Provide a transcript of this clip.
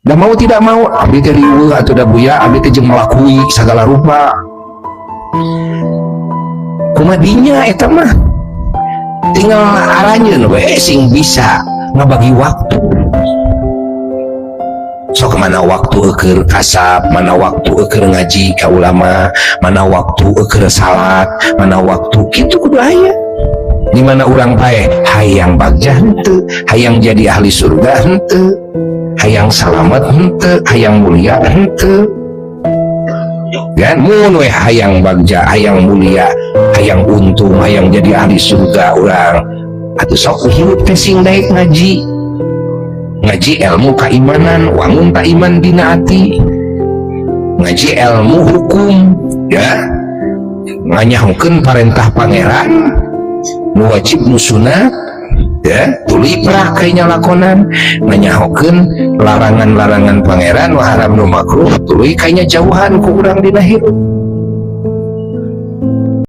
Dan mau tidak mau abdi teh riweuh atuh da, Buya. Abdi teh jeung melakui segala rupa. Kumaha dinya eta mah, tinggal aranjeun we sing bisa ngabagi waktu. Sok mana waktu eker kasab, mana waktu eker ngaji ka ulama, mana waktu eker salat, mana waktu kitu kudu aya. Di mana urang paeh, hayang bagja henteu, hayang jadi ahli surga henteu, hayang salamet henteu, hayang mulia henteu kan? Mun we hayang bagja, hayang mulia, hayang untung, hayang jadi ahli surga urang atuh sok hirup teh sing daek ngaji, ngaji ilmu keimanan, wangun tak iman dina ati, ngaji ilmu hukum ya, nganyahukeun parentah Pangeran nu wajib, nu sunat ya, tuluy prah kayaknya lakonan, nganyahokeun larangan-larangan Pangeran nu haram, nu makruh, tuluy kayaknya jauhan ku urang dina hirup.